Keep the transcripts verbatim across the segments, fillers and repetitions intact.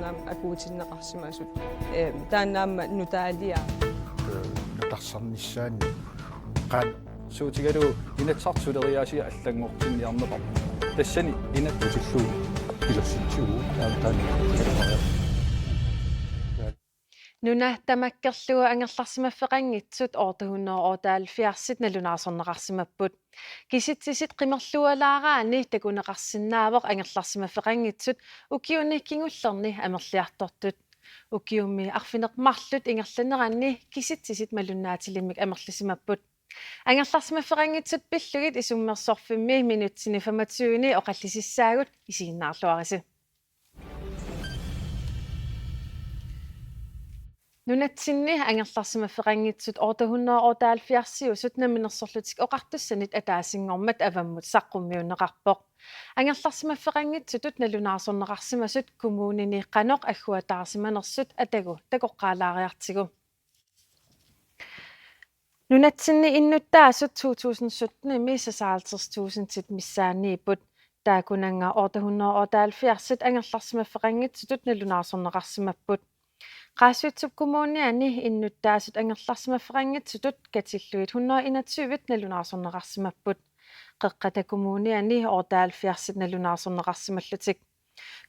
Aamma akuutinneqarsimasut, eh, taanna aamma nutaaliaa. Eh, nutarsarnissaanni qanoq suutigalugu Inatsisartut suleriaasia allanngortinniarneqarpoq. Tassani inattutillugu pilersitsivugut taanna. Nuna tamakkerlugu angerlarsimaffeqanngitsut otte hundrede og otteoghalvfjerds nalunaarsorneqarsimapput. Kisitsisit qimerlualaaraanni takuneqarsinnaavoq angerlarsimaffeqanngitsut ukiuni kingullerni amerliartortut. Ukiummi arfineq-marluk ingerlaneranni kisitsisit malunnaatilimmik amerlisimapput. Angerlarsimaffeqanngitsut pillugit isummersorfimmi minutsini femogtyve oqallisissaagut, isiginnaarluarisi. Nunatsinni angerlarsimaffeqanngitsut otte hundrede og otteoghalvfjerds namminersorlutik oqartussanit ataasinngormat avammut saqqummiunneqarpoq. Angerlarsimaffeqanngitsutut nalunaarsorneqarsimasut kommunini qanoq agguataarsimanersut atagu takoqqaalaariartigu. Nunatsinni innuttaasut to tusind syttenimi seksoghalvtreds tusindit missaanniipput. Taakkunannga otte hundrede og otteoghalvfjerds angerlarsimaffeqanngitsutut nalunaarsorneqarsimapput. Qaasuitsup Kommuniani innuttaasut angerlarsimaffeqanngitsutut katillugit hundrede og enogtyve nalunaarsorneqarsimapput. Qeqqata Kommuniani otteoghalvfjerds nalunaarsorneqarsimallutik.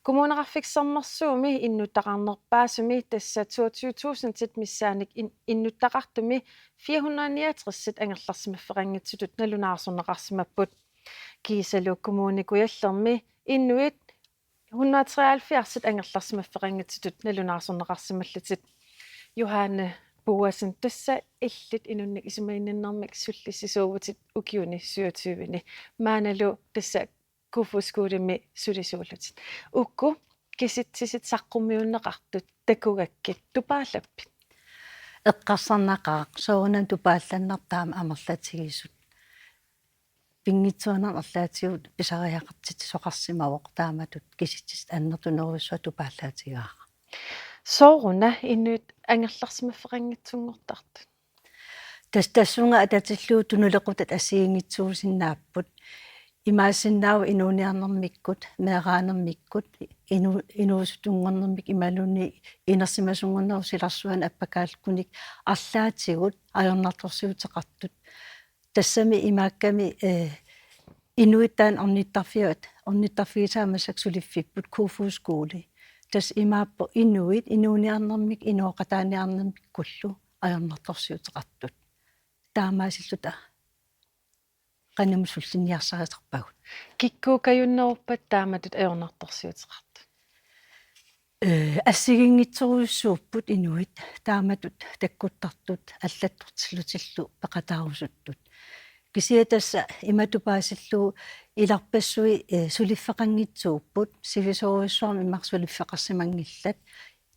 Kommuneqarfik Sermersuumi innuttaqarnerpaasumi, tassa toogtyve tusindit missaannik in-, innuttaqartumi, fire hundrede niogtres angerlarsimaffeqanngitsutut nalunaarsorneqarsimapput. Kiisalu Kommune Kujallermi inuit hundrede og treoghalvfjerds angerlarsimaffeqanngitsutut nalunaarsorneqarsimallutik. Johanne Boasen, tassa illit inunnik isumaginninnermik sullissisuuvutit ukiuni syvogtyveni. Maannalu tassa Kofoeds Skolemi sulisuullutit. Uku kisitsisit saqqummiunneqartut takugakkit tupaallappit? Eqqarsarnaqaaq, soorunami tupaallannarpoq taama amerlatigisut. Pinngitsoorani arlaatigut pisariaqartitsisoqarsimavoq, taamatut kisitsisit annertunerujussuaq tupaallaatigaara. Sooruna inuit angerlarsimaffeqanngitsunngortartut? Tas-, tassunga atatillugu tunuliaqutaat assigiinngitsuusinnaapput. Imaassinnaavoq inuuniarnermikkut, meeraanermikkut, inu-, inuusuttunngornermik imaluunniit inersimasunngornerup silarsuani appakaallutik arlaatigut ajornartorsiuteqartut. Tassami imaakkami, eh, inuit taanna ornittarfiat, ornittarfigisaat massakkut suliffipput, Kofoeds Skole. Tassa imaappoq inuit, inuuniarnermik, inooqataaniarnermikkullu ajornartorsiuteqartut. Taamaasilluta qanimut sullinniarsarisarpagut. Kikkuukajunneruppat taamatut ajornartorsiuteqartut? Eh, assigiinngitsorujussuupput inuit taamatut takkuttartut allattortillutillu peqataarusuttut. Kisianni tassa imatut paasillugu ilarpassui, eh, suliffeqanngitsuupput, sivisoorujussuarmik immaqa suliffeqarsimanngillat.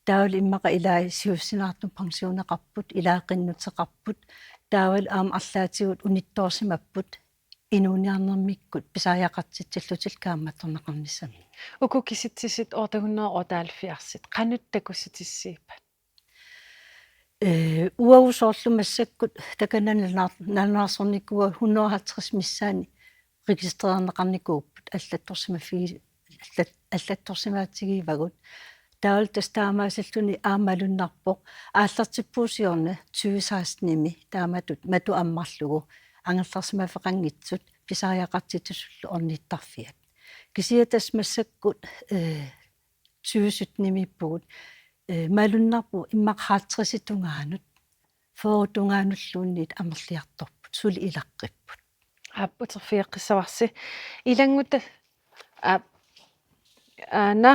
Taavalu immaqa ilaat siussinaartumik pensioneqarput, ilaat qinnuteqarput, taavalu aamma arlaatigut unittoorsimapput inuuniarnermikkut pisariaqartitsillutillu kaammattorneqarnissaminnik. Uku kisitsisit otte hundrede og otteoghalvfjerds, qanoq takussutissiippat? Eh, uagut soorlu massakkut takanani nalunaar-, nalunaarsornikuuagut hundrede og halvtreds missaanni registrerneqarnikuupput, allattorsimaffigi-, allat-, allattorsimaatigivagut. Taavalu tassa taamaasilluni aamma malunnarpoq, aallartippugut siorna tyve sekstenimi taamatut matu ammarlugu angerlarsimaffeqanngitsut pisariaqartitsisullu ornittarfiat. Kisianni tassa massakkut, eh, tyve syttenimiippugut, eh, malunnarpoq immaqa halvtredsit tungaanut, fyrret tungaanulluunniit amerliartorput, suli ilaqqipput. Aap, uterfigeqqissavarsi. Ilannguta-, aap, aana,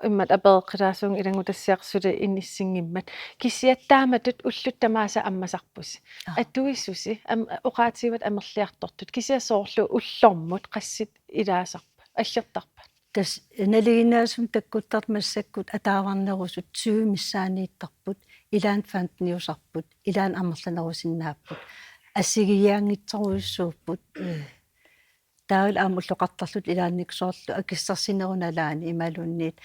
imatut apereqqilaassuunga ilanngutassiaq suli inissinngimmat. Kisianni taamatut ullut tamaasa ammasarpusi. Aap. Atuisusi, am-, oqaatigivatit amerliartortut. Kisianni soorlu ullormut qassit ilaasarpat, allertarpat? Tassa nalinginnaasumik takkuttartut massakkut ataavarnerusut tyve missaanniittarput, ilaanni femteniusarput, ilaanni amerlanerusinnaapput. Assigiiaanngitsorujussuupput, eh, taavalu aamma ulloqartarluta ilaanni soorlu akissarsinerup nalaani imaluunniit,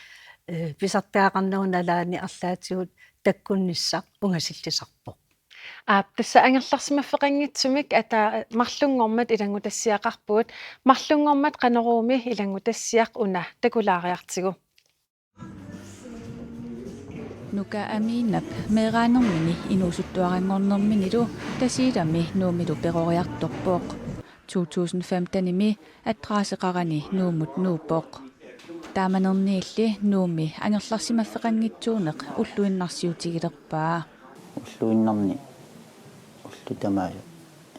eh, pisartagaqarnerup nalaani arlaatigut takkunnissaq ungasillisarpoq. Aap, tassa angerlarsimaffeqanngitsumik ataa marlunngormat ilanngutassiaqarpugut, marlunngormat Qanoruumi ilanngutassiaq una takulaariartigu. Nuka Aminap meeraanermini inuusuttuaranngornerminilu Tasiilami Nuummilu peroriartorpoq. To tusind femtenimi adresseqarani Nuummut nuuppoq. Taamanerniilli Nuummi angerlarsimaffeqanngitsuuneq ulluinnarsiutigilerpaa. Ulluinnarni ullut tamaasa,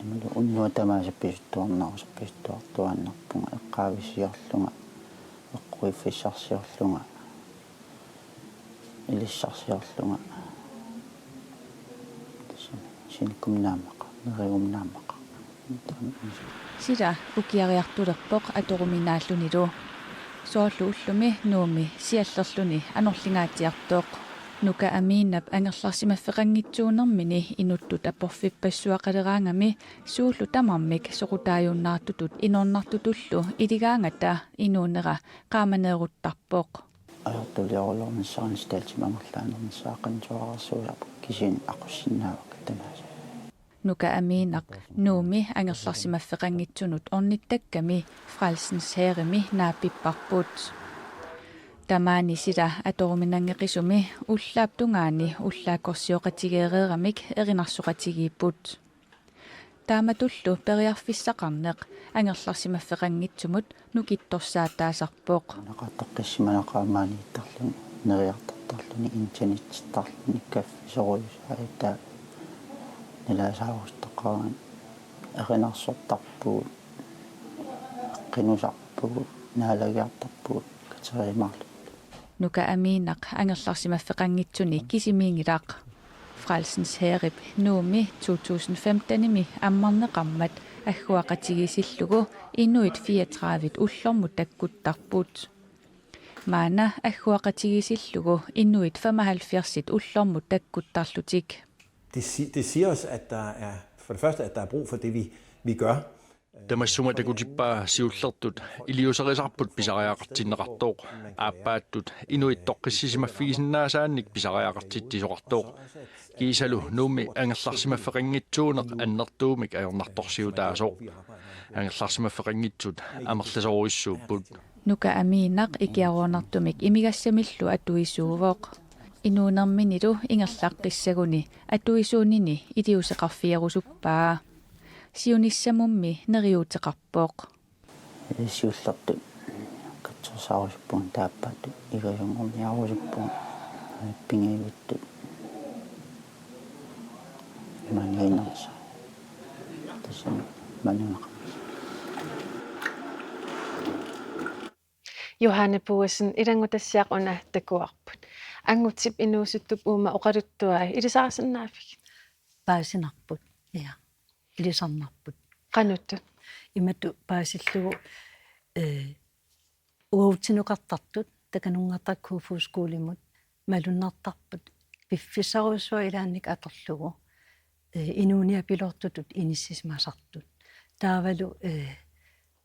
imaluunniit unnuaq tamaasa pisuttuarnarus-, pisuttuartuaannarpunga, eqqaavisiorlunga, eqquiffissarsiorlunga, ilissarsiorlunga. Tassami sinikkuminni aamma, neriuminni aamma. Sila ukiariartulerpoq atoruminaallunilu. Soorlu ullumi Nuummi siallerluni anorlingaatsiartoq. Nuka Aminap angerlarsimaffeqanngitsuunermini inuttut aporfippassuaqaleraangami suullu tamarmik soqutaajunnaartutut inornartutullu iligaangata inuunera qaamaneeruttarpoq. Ajortuliorulornissarani staldimi amerlaannernissara qanoq suaarsuujarput, kisianni aqussinnaavakka tamaasa. Nuka Aminaq Nuummi angerlarsimaffeqanngitsunut ornittakkami Frelsens Hærimi naappipparput. Tamaani sila atoruminanngeqisumi ullaap tungaani ullaakkorsioqatigeereeramik erinarsoqatigiipput. Taamatullu periarfissaqarneq angerlarsimaffeqanngitsumut nukittorsaataasarpoq. Naqartoqqissimanaqaaq maaniittarluni, neriartortarluni, internetittarluni, kaffisorujussuaq, nalaasaarusuttaqarani, erinarsortarpugut, eqqinnusarpugut, naalagiartarpugut, kateriimaarluni. Nuka Aminaq angerlarsimaffeqanngitsuni kisimiinngilaq. Frelsens Hærip Nuummi to tusind femtenimi ammarneqarmat agguaqatigiissillugu inuit fireogtredive ullormut takkuttarput. Maanna agguaqatigiissillugu inuit femoghalvfjerds ullormut takkuttarlutik. Det, si- det siger os, at der er, for det første, at der er brug for det, vi, vi gør. Tamassuma takutippaa siullertut iliuuserisarput pisariaqartinneqartoq. Aappaattut inuit toqqissisimaffigisinnaasaannik pisariaqartitsisoqartoq. Kiisalu Nuummi angerlarsimaffeqanngitsuuneq annertuumik ajornartorsiutaasoq. Angerlarsimaffeqanngitsut amerlasoorujussuupput. Nuka Aminaq ikiaroornartumik imigassamillu atuisuuvoq. Inuunerminilu ingerlaqqissaguni atuisuunini iliuuseqarfigerusuppaa. Siunissamummi neriuuteqarpoq. Siullertut katsorsarusuppunga, taappaattut igajunnguarniarusuppunga, pingajuattut imaanngaanersa. Tassami malunnaqaaq. Johanne Boesen, ilanngutassiaq una takuarput. Angutip inuusuttup uuma oqaluttuai ilisarisinnaavigit? Paasinarput, ja. Ilisarnarput. Qanortut? Imatut paasillugu, eh, uagutsinukartartut, takanungartartut Kofoeds Skolemut, malunnartarput piffissarujussuaq ilaannik atorlugu, eh, inuuniapiloortutut inissisimasartut. Taavalu, eh,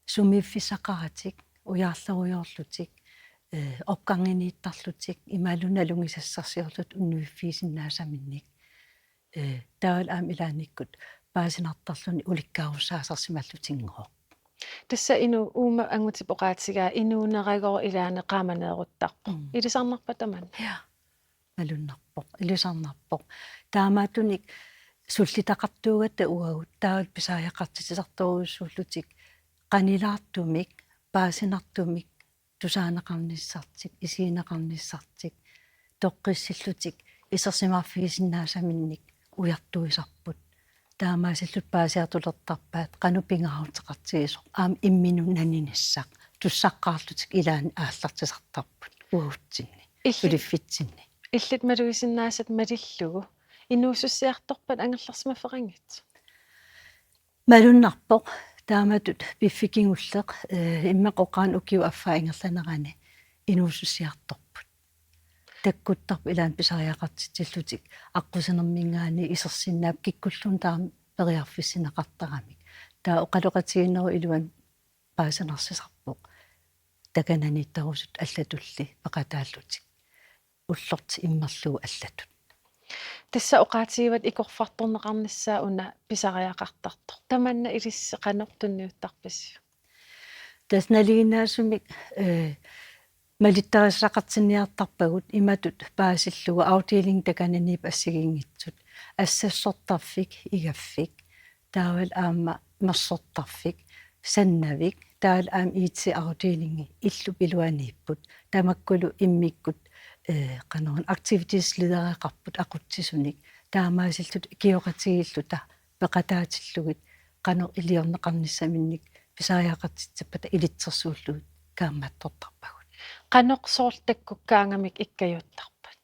sumiiffissaqaratik, ujaarlerujoorlutik, eh, opganginiittarlutik, imaluunniit nalunngisassarsiorlutik unnuiffigisinnaasaminnik. Eh, taavalu aamma ilaannikkut paasinartarluni ulikkaarussaasarsimallutinngooq. Tassa Inuk, uuma angutip oqaatigaa inuuneragooq ilaanni qaamaneeruttarpoq. Mm. Ilisarnarpa tamanna? Ja. Malunnarpoq, ilisarnarpoq. Taamaattunik sullitaqartuugatta uagut, taavalu pisariaqartitsisartorujussuullutik, qanilaartumik, paasinartumik, tusaaneqarnissartik, isigineqarnissartik, toqqissillutik, isersimaarfigisinnaasaminnik ujartuisarput. Taamaasillutik paasiartulertarpaat qanoq pingaaruteqartigisoq, aamma imminut naninissaq, tussaqqaarlutik ilaanni aallartisartarput uagutsinni, suliffitsinni. Illit malugisinnaasat malillugu, inuusussiartorpat angerlarsimaffeqanngitsoq? Malunnarpoq, taamatut piffissaq kingulleq, eh, immaqa oqaannut ukiup affaa ingerlanerani inuusussiartorput. Takkuttarput ilaanni pisariaqartitsillutik aqqusinerminngaanniit isersinnaapput, kikkulluunniit taama periarfissinneqartaramik. Taava oqaloqatigiinnerup iluani paasinarsisarpoq takananiittarusut allatulli peqataallutik. Ullortut immerlugu allatut. Tassa oqaatigivatit ikorfartorneqarnissaa una pisariaqartartoq. Tamanna ilissi qanoq tunniuttarpisiuk? Tassa nalinginnaasumik, eh, Malittarisassaqartinniartarpagut imatut paasillugu afdeling takananiipput assigiinngitsut: assassortarfik, igaffik, taavalu aamma mersortarfik, sannavik, taavalu aamma I T-afdelingi illup iluaniipput, tamakkulu immikkut, eh, qanoruna, aktivitetsledereqarput aqutsisunik, taamaasilluta ikioqatigiilluta peqataatillugit qanoq iliorneqarnissaminnik pisariaqartitsippata ilitsersuullugit kaammattortarpagut. Qanoq soorlu takkukkaangamik ikkajuttarpat?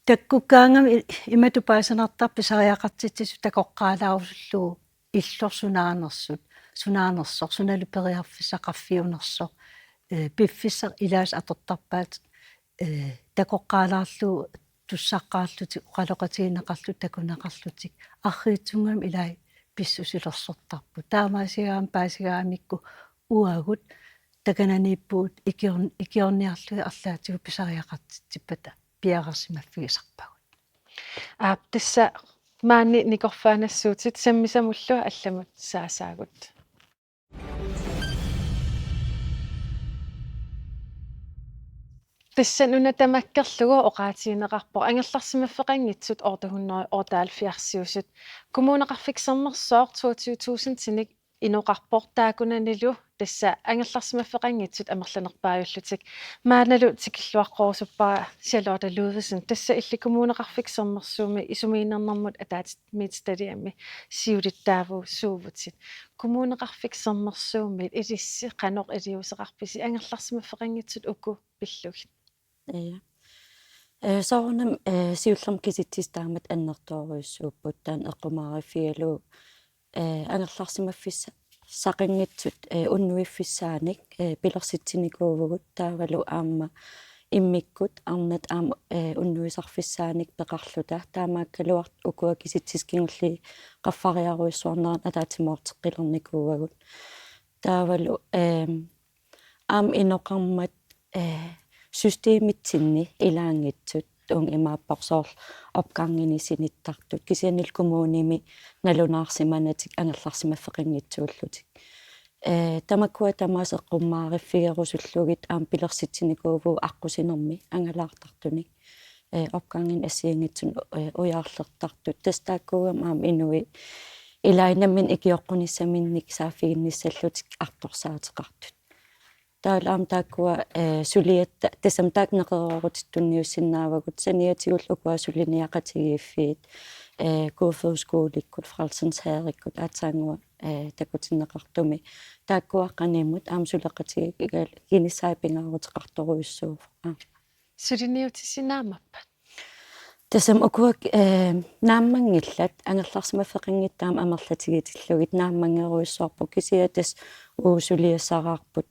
Takkukkaangami i-, imatut paasinartarpoq pisariaqartitsisut takoqqaalaarusullugu illorsuit sunaanersut, sunaanersoq, sunalu periarfissaqarfiunersoq, eh, piffissaq ilaasa atortarpaat, eh, takoqqaalaarlugu tussaqqaarlutik, oqaloqatigineqarlutik, takuneqarlutik, arriitsunnguamik ilai pissusilersortarput. Taamaasigaangamik paasigaangamikku uagut takananiippugut ikior-, ikiorniarlugit arlaatigut pisariaqartitsippata piareersimaffigisarpagut. Aap, tassa maani nikorfaanassuutit sammisamullu allamut saasaagut. Tassa nuna tamakkerlugu oqaatigineqarpoq angerlarsimaffeqanngitsut otte hundrede otteoghalvfjerdsiusut. Kommuneqarfik Sermersooq toogtyve tusindinik inoqarpoq, taakkunanilu tassa angerlarsimaffeqanngitsut amerlanerpaajullutik. Maannalu tikilluaqqorusuppara Charlotte Ludvigsen, tassa illit Kommuneqarfik Sermersuumi isumaginnarnermut ataatsimiititaliami siulittaavugut suuvutit. Kommuneqarfik Sermersuumiit ilissi qanoq iliuuseqarpisi angerlarsimaffeqanngitsut uku pillugit? Ja. Eh, soorunami, eh, siullermik kisitsisit taamatut annertoorujussuupput, taanna eqqumaariffigalugu, eh, angerlarsimaffissaqanngitsut, eh, unnuiffissaannik, eh, pilersitsinikuuvugut, taavalu aamma immikkut arnat aamma, eh, unnuisarfissaannik peqarluta, taamaakkaluartoq ukua kisitsisit kingulliit qaffariarujussuarneranni ataatsimoorteqqilernikuuagut. Taavalu, ehm, aamma inoqarmat, eh, systemitsinni ilaanngitsut, uunga imaappoq soorlu opgangini sinittartut, kisiannili kommunimi nalunaarsimanatik angerlarsimaffeqanngitsuullutik. Eh, tamakkua tamaasa eqqummaariffigerusullugit aamma pilersitsinikuuvugut aqqusinermi angalaartartunik, eh, opgangini assigiinngitsunik, eh, ujaarlertartut. Tassa taakkuugamik aamma inuit ilai nammineq ikioqqunissaminnik saaffiginnissallutik artorsaateqartut. Taavalu aamma taakkua, eh, suliatta, tassami taakku neqeroorutittunniussinnaavagut, saniatigullu ukua suliniaqatigiiffiit, eh, Kofoeds Skolikkut, Frelsens Herrerikkut aatsaannguaq, eh, takutinneqartumi. Taakkua qanimut aamma suleqatigiigal-, -ginissaat pingaaruteqartorujussuuvoq. Aamma. Suliniutisi naammappat? Tassami ukua, eh, naammanngillat, angerlarsimaffeqanngitsut aamma amerlatigitillugit naammanngerujussuarput, kisianni tassa uagut suliassaraarput,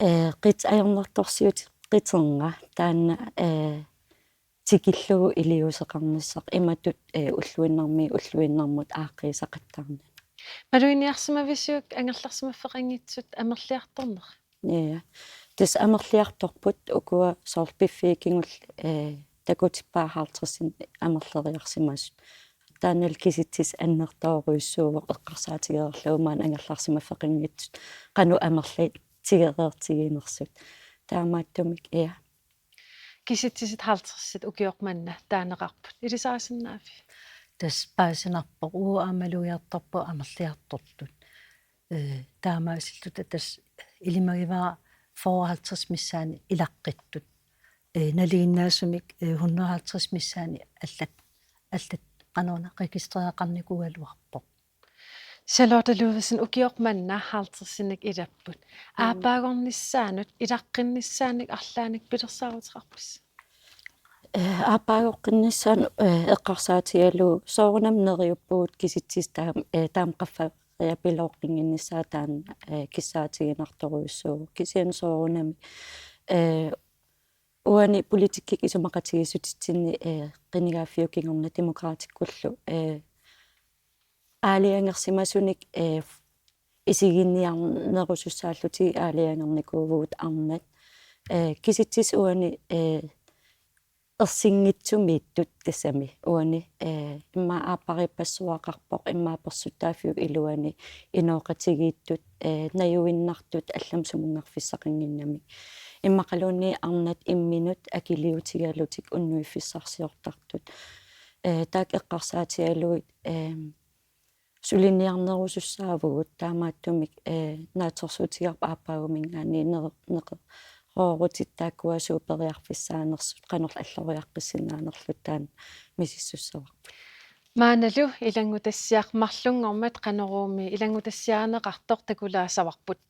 eh, qit-, ajornartorsiutit qiternga taanna, eh, tikillugu iliuuseqarnissaq imatut, eh, ulluinnarmiit ulluinnarmut aaqqiisaqattaarnani. Maluginiarsimavisiuk angerlarsimaffeqanngitsut amerliartornerat? Ja. Tassa amerliartorput ukua soorlu piffiit kingulliit, eh, takutippaat halvtredsinik amerleriarsimasut. Taannalu kisitsisit annertoorujussuuvoq eqqarsaatigereerlugu maani angerlarsimaffeqanngitsut qanoq amerlatigereertiginersut. Taamaattumik, ja. Kisitsisit halvtredsit ukioq manna taaneqarput. Ilisarisinnaavit? Tassa paasinarpoq, uagut aamma malugiartorpagut amerliartortut. Eh, taamaasilluta tassa ilimagivara fyrre halvtreds missaani ilaqqittut. Eh, nalinginnaasumik, eh, hundrede halvtreds missaani allat, allat qanoruna registreraqarnikuugaluarpoq. Charlotte Ludvigsen, ukioq manna halvtredsinik ilapput. Mm. Aappaagornissaanut, ilaqqinnissaannik arlaannik pilersaaruteqarpisi? Eh, aappaagoqqinnissaanut, eh, eqqarsaatigalugu soorunami neriuppugut kisitsisit taam-, eh, taama qaffariarpilooqqinnginnissaat taanna, eh, kissaatiginartorujussuuvoq. Kisianni soorunami, eh, uani politikkikkut isumaqatigiissutitsinni, eh, qinigaaffiup kingorna Demokraatikkullu, eh, aalajangersimasunik, eh, isiginniarnerusussaallutigit aalajangernikuuvugut arnat. Eh, kisitsisit uani, eh, ersinngitsumiittut tassami uani, eh, immaqa aappariippassuaqarpoq, immaqa persuttaaffiup iluani inooqatigiittut, eh, najuinnartut allamut sumunngarfissaqannginnamik. Immaqaluunniit arnat imminnut akiliutigalutik unnuiffissarsiortartut. Eh, taakku eqqarsaatigalugit, eh, suliniarnerusussaavugut, taamaattumik, eh, naatsorsuutigaarput aappaaguminngaanniit neqe-, neqeroorutitut taakkua suut periarfissaanersut qanorlu alloriaqqissinnaanerlutik taanna misissussavarput. Maannalu ilanngutassiaq marlunngormat Qanoruumi ilanngutassiarineqartoq takulaassavarput.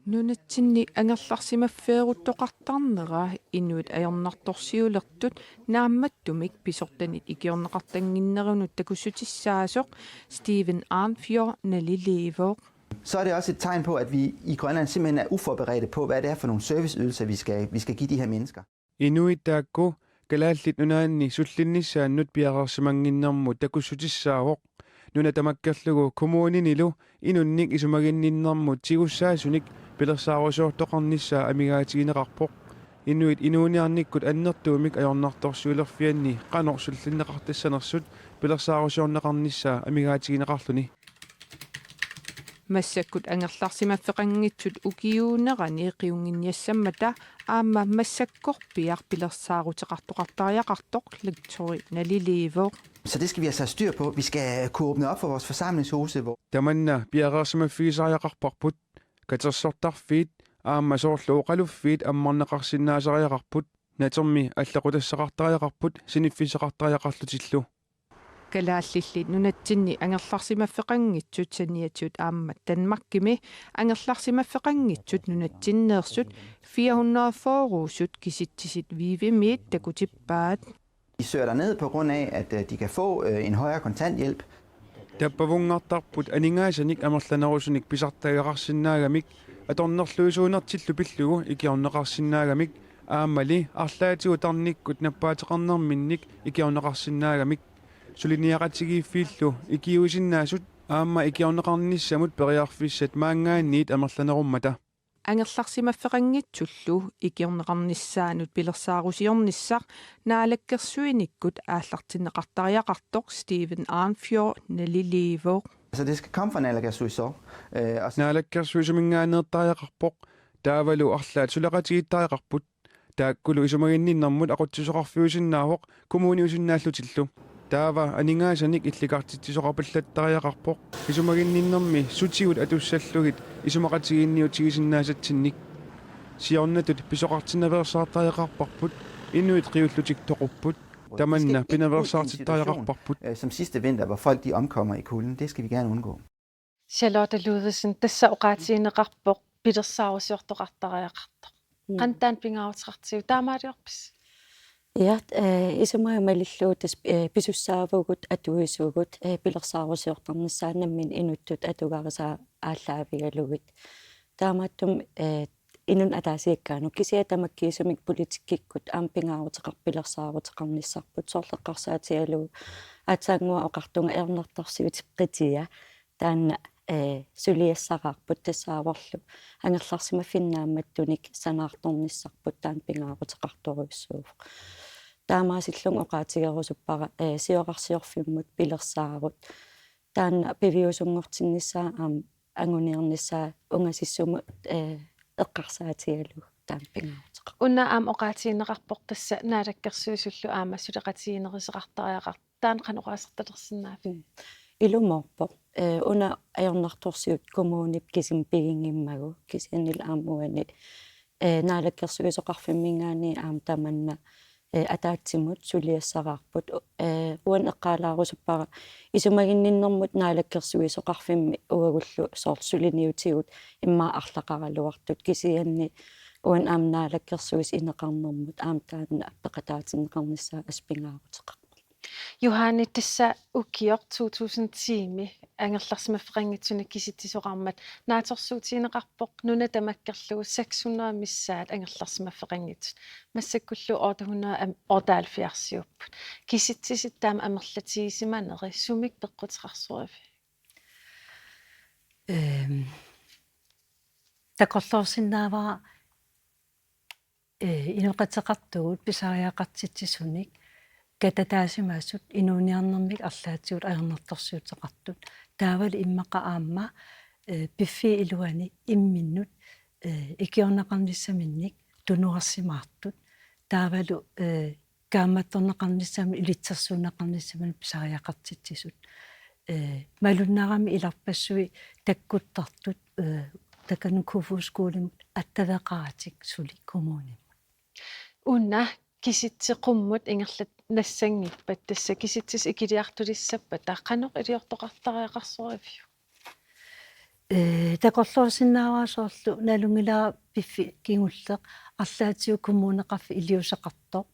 Nunatsinni angerlarsimaffeeruttoqartarnera inuit ajornartorsiulertut naammattumik pisortanit ikiorneqartannginnerunut takussutissaasoq Steven Arnfjord naliliivoq. Så er det også et tegn på, at vi i Grønland simpelthen er uforberedte på, hvad det er for nogle serviceydelser, vi skal, vi skal give de her mennesker. Inuit taakku Kalaallit Nunaanni sullinnissaannut piareersimannginnermut takussutissaavoq. Nuna tamakkerlugu kommuninilu inunnik isumaginninnermut tigussaasunik pilersaarusiortoqarnissaa amigaatigineqarpoq. Inuit inuuniarnikkut annertuumik ajornartorsiulerfianni qanoq sullinneqartassanersut pilersaarusiorneqarnissaa amigaatigineqarluni. Massakkut angerlarsimaffeqanngitsut ukiuunerani qiunnginniassammata aamma massakkorpiaq pilersaaruteqartoqartariaqartoq lektori naliliivoq. Så det skal vi altså have styr på. Vi skal kunne åbne op for vores forsamlingshuse, hvor Tamanna piareersimaffigisariaqarparput. Katersortarfiit aamma soorlu oqaluffiit ammarneqarsinnaasariaqarput. Natermi allequtassaqartariaqarput siniffissaqartariaqarlutillu. Kalaallilli nunatsinni angerlarsimaffeqanngitsut saniatigut aamma Danmarkimi angerlarsimaffeqanngitsut nunatsinneersut fire hundrede fyrre-sut kisitsisit Vivimiit takutippaat. De søger derned på grund af, at øh, de kan få øh, en højere kontanthjælp. Tappavunngartarput aningaasanik amerlanerusunik pisartagaqarsinnaagamik atornerluisuunertillu pillugu ikiorneqarsinnaagamik aammali arlaatigut tarnikkut nappaateqarnerminnik ikiorneqarsinnaagamik. Suliniaqatigiiffiillu ikiuisinnaasut aamma ikiorneqarnissamut periarfissat maanngaanniit amerlanerummata. Angerlarsimaffeqanngitsullu ikiorneqarnissaanut pilersaarusiornissaq naalakkersuinikkut aallartinneqartariaqartoq Steven Arnfjord naliliivoq. Så det skal komme fra naalakkersuisut. Øh, og så Naalakkersuisuminngaanneertariaqarpoq. Taavalu arlaat suleqatigiittariaqarput. Taakkulu isumaginninnermut aqutsisoqarfiusinnaavoq kommuniusinnaallutillu. Taava aningaasanik illikartitsisoqapallattariaqarpoq. Isumaginninnermi sutigut atussallugit isumaqatigiinniutigisinnaasatsinnik. Siornatut pisoqartinnaveersaartariaqarparput inuit qiullutik toqupput. Tamanna pinaveersaartittariaqarparput. Øh, som sidste vinter, hvor folk de omkommer i kulden. Det skal vi gerne undgå. Charlotte Ludvigsen, tassa oqaatigineqarpoq pilersaarusiortoqartariaqartoq. Qanoq taanna pingaaruteqartigiuk, taamaaliorpisi? Ja, eh, isumaga malillugu tassa, eh, pisussaavugut, atuisugut, eh, pilersaarusiortarnissaat nammineq inuttut atugarisaa aallaavigalugit. Taamaattumik, eh, inunnut ataasiakkaanut kisianni tamakkiisumik politikkikkut aamma pingaaruteqarpoq pilersaaruteqarnissarput, soorlu eqqarsaatigalugu aatsaannguaq oqartunga ajornartorsiutit qitia taanna, eh, suliassaraarput tassaavorlu angerlarsimaffinni naammattunik sanaartornissarput taanna pingaaruteqartorujussuuvoq. Taamaasillunga oqaatigerusuppara, eh, siorarsiorfimmut pilersaarut. Taanna piviusunngortinnissaa aamma anguniarnissaa ungasissumut, eh, eqqarsaatigalugu taanna pingaaruteqarpoq. Una aamma oqaatigineqarpoq tassa naalakkersuisullu aamma suleqatigiinneruseqartariaqartoq. Taanna qanoq oqaasertalersinnaaviuk? Mm. Ilumoorpoq. Eh, una ajornartorsiut kommunip kisimi piginngimmagu, kisiannili aamma uani, eh, naalakkersuisoqarfimminngaanniit aamma tamanna, eh, ataatsimut suliassaraarput. Eh, uani eqqaalaarusuppara isumaginninnermut naalakkersuisoqarfimmi uagullu soorlu suliniutigut immaqa arlaqaraluartut, kisianni uani aamma naalakkersuisut ineqarnermut aamma taanna peqataatinneqarnissaa assut pingaaruteqarpoq. Johanne, tassa ukioq to tusind ti-mi angerlarsimaffeqanngitsunik kisitsisoqarmat naatsorsuutigineqarpoq nuna tamakkerlugu seks hundrede missaat angerlarsimaffeqanngitsut. Massakkullu otte hundrede otteoghalvfjerds-iupput. Kisitsisit taama amerlatigisimaneri sumik peqquteqarsoriviuk? Ehm, takorloorsinnaavara, eh, inoqateqartugut pisariaqartitsisunik katataasimasut inuuniarnermik arlaatigut ajornartorsiuteqartut. Taavalu immaqa aamma, eh, piffiup iluani imminnut eh, ikiorneqarnissaminnik tunuarsimaartut. Taavalu, eh, kaammattorneqarnissamut ilitsersuunneqarnissamut pisariaqartitsisut. Eh, malunnarami ilarpassui takkuttartut, eh, takanna Kofoeds Skolemut attaveqaratik suli kommunimut. Una kisitsit qummut ingerlanassanngippat, tassa kisitsisut ikiliartulissappata, qanoq iliortoqartariaqarsoriviuk? Eh, takorloorsinnaavara soorlu nalunngilara piffi kingulleq arlaatigut kommuneqarfik iliuuseqartoq,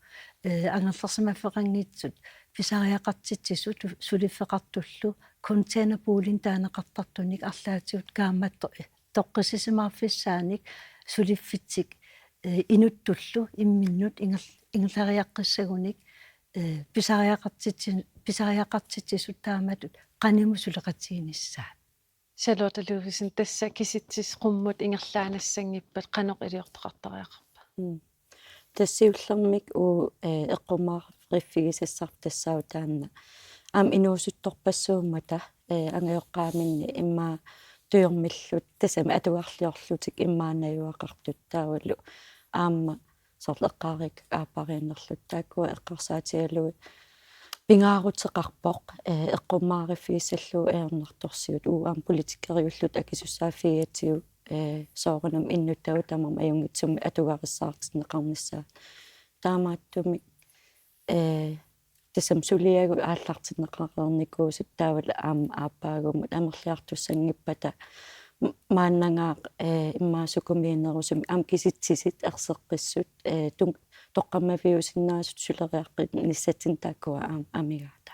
eh, angerlarsimaffeqanngitsut pisariaqartitsisut suliffeqartullu containerpoolimik taaneqartartunik arlaatigut kaammattoq, eh, toqqissisimaarfissaanik suliffitsik, eh, inuttullu imminnut inger-, ingerlariaqqissagunik, eh, pisariaqartitsi-, pisariaqartitsisut taamatut qanimut suleqatiginissaat. Charlotte Ludvigsen, tassa kisitsisut qummut ingerlaannassanngippat qanoq iliortoqartariaqarpa? Mm. Tassa siullermik uagut, eh, eqqummaariffigisassarput tassaavoq taanna aamma inuusuttorpassuummata, eh, angajoqqaaminni immaqa tujormillutik, tassami atugarliorlutik immaqa najugaqartut taavalu aamma soorlu eqqaariikkakka aappariinnerlutik, taakkua eqqarsaatigalugit pingaaruteqarpoq, eh, eqqummaariffigissallugu ajornartorsiut, uagut aamma politikeriulluta akisussaaffigigatsigu, eh, soorunami innuttagut tamarmik ajunngitsumik atugarissaartinneqarnissaat. Taamaattumik, eh, tassami suliagut aallartinneqareernikuusut taavalu aamma aappaagumut amerliartussanngippata m-, maannagaaq, eh, immaqa sukumiinerusumik aamma kisitsisit erseqqissut, eh, tun-, toqqammaviusinnaasut suleriaqqinnissatsinnut taakkua aam-, amigaata.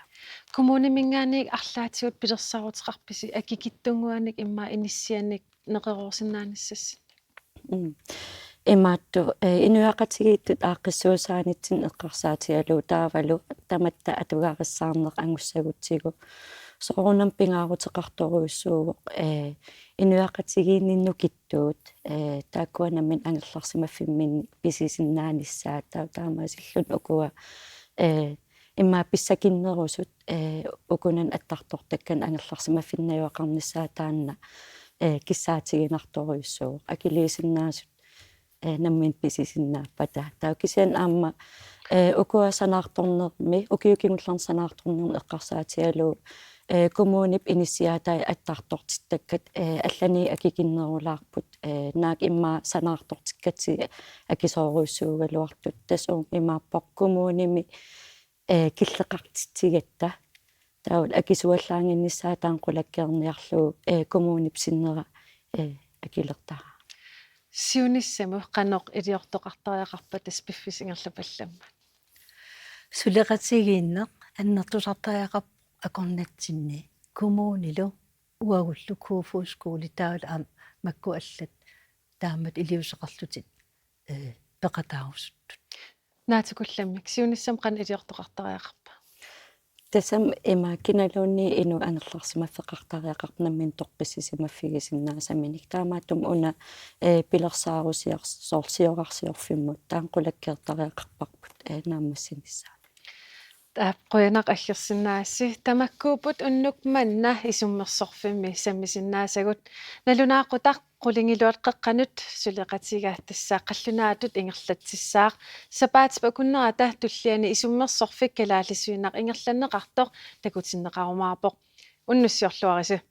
Kommuniminngaanniit arlaatigut pilersaaruteqarpisi akikitsunnguanik immaqa inissianik neqeroorsinaanissassinnik? Mm. Imaattoq, eh, inuiaqatigiittut aaqqissuussaanitsinnut eqqarsaatigalugu taavalu tamatta atugarissaarneq angussagutsigu soorunami pingaaruteqartorujussuuvoq, eh, inuiaqatigiinni nukittuut, eh, taakkua nammineq angerlarsimaffimminni pisisinnaanissaat, taava taamaasilluni ukua, eh, immaqa pissakinnerusut, eh, ukunani attartortakkanik angerlarsimaffinnik najugaqarnissaat taanna, eh, kissaatiginartorujussuuvoq. Akiliisinnaasut, eh, nammineq pisisinnaappata. Taava kisianni aamma, eh, ukua sanaartornermi, ukiut kingullerni sanaartornermi eqqarsaatigalugu, eh, kommunip inissiaatai attartortittakkat, eh, allanik akikinnerulaarput, eh, naak immaqa sanaartortikkatsigit akisoorujussuugaluartut. Tassa uuma imaappoq kommunimi, eh, killeqartitsigatta. Taavalu akisuallaannginnissaa taanna qulakkeerniarlugu, eh, kommunip sinnera, eh, akilertaraara. Siunissamut qanoq iliortoqartariaqarpa tassa piffissap ingerlapallammat? Suleqatigiinneq annertusartariaqarpoq akornatsinni. Kommunilu uagullu Kofoeds Skole taavalu aamma makku allat taamatut iliuuseqarlutik, eh, peqataarusuttut. Naatsukullammik, siunissamut qanoq iliortoqartariaqarpa? Tassami ima kinaluunniit inuk angerlarsimaffeqartariaqarpoq nammineq toqqissisimaffigisinnaassaminik. Taamaattumik una, eh, pilersaarusiors-, soorlu siorarsiorfimmut taanna qulakkeertariaqarparput, eh, naammassinissaanut. Taava qujanaq aggersinnaassi. Tamakkuupput unnuk manna isummersorfimmi sammisinnaasagut. Nalunaaqutaq qulingiluat qeqqanut suleqatiga tassa qallunaatut ingerlatsissaaq. Sapaatip akunnerata tulliani isummersorfik kalaallisuinnaq ingerlanneqartoq takutinneqarumaarpoq. Unnussiorluarisi.